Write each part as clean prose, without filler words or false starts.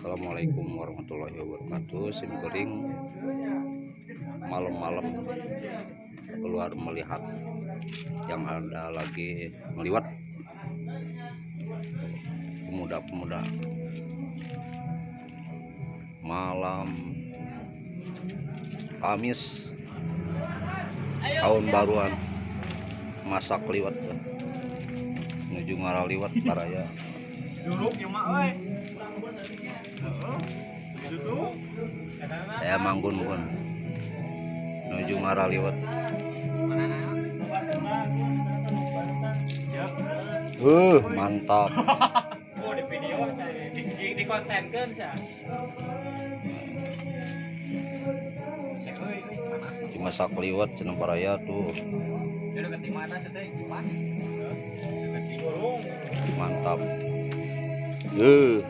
Assalamualaikum warahmatullahi wabarakatuh. Sim kuring malam-malam keluar melihat yang ada lagi meliwat pemuda-pemuda malam Kamis tahun baruan masak liwat menuju ngaraliwat baraya. Duduk ya mak euy. Heeh. Duduk. Saya manggun pun menuju ngaraliwat. Mantap. Oh, di video di kontenkeun sia. Dimasak liwat cenah baraya tuh. Jadi ke mana sih teh kipas? Mantap. Tuh,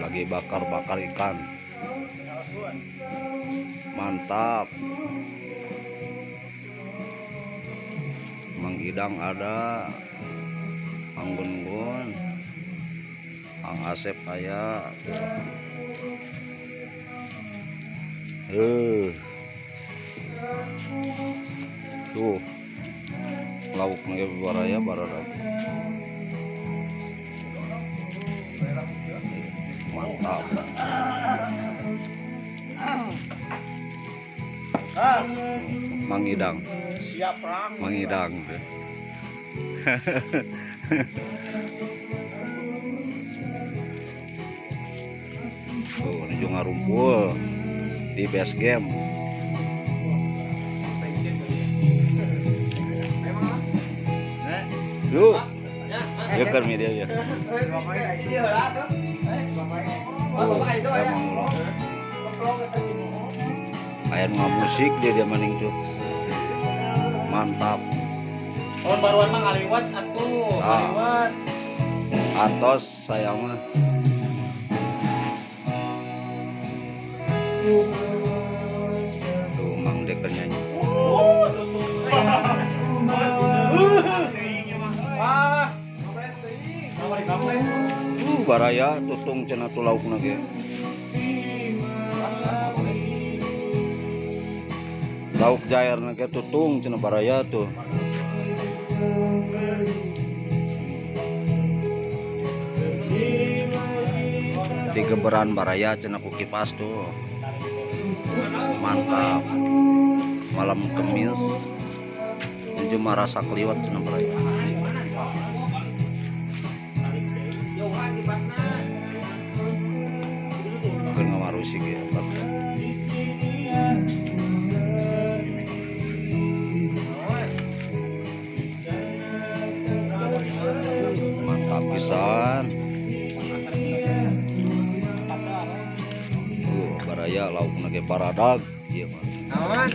lagi bakar-bakar ikan. Mantap. Mang Idang ada, Mang Gun-Gun, Mang Asep aya. Tuh. Lauk ge baraya barada. Mantap. Mang Idang. Siap perang. Mang Idang. Tuh, nuju ngarumpul di base game. Yuk. Yuk kan media ya. Emang aya nu musik dia maning tuh. Mantap. Tahun baruan mah ngaliwat atuh, ngaliwat. Antos saya mah. Tuh Mang Deker nyanyi. Wah. Baraya tutung cenah tuh laukna ge. Lauk jairna ge tutung cenah baraya tuh. Digeberan baraya cenah ku kipas tuh. Mantap. Malam Kamis menuju marasa keliwat cenah baraya. Keur ngamarusik ya, Pak. Mantap pisan. Baraya laukna ge paradag ieu mah. Naon?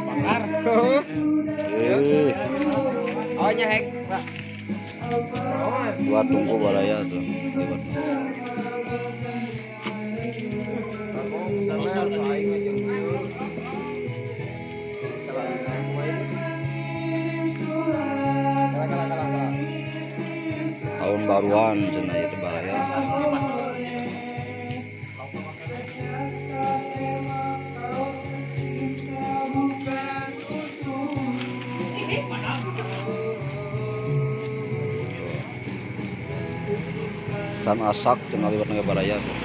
Bakar. Oh nyahek, Pak. Dua tunggu baraya tuh. Liwat. Tahun baruan cenah ieu teh baraya. Can asak cenah liwat na baraya tuh.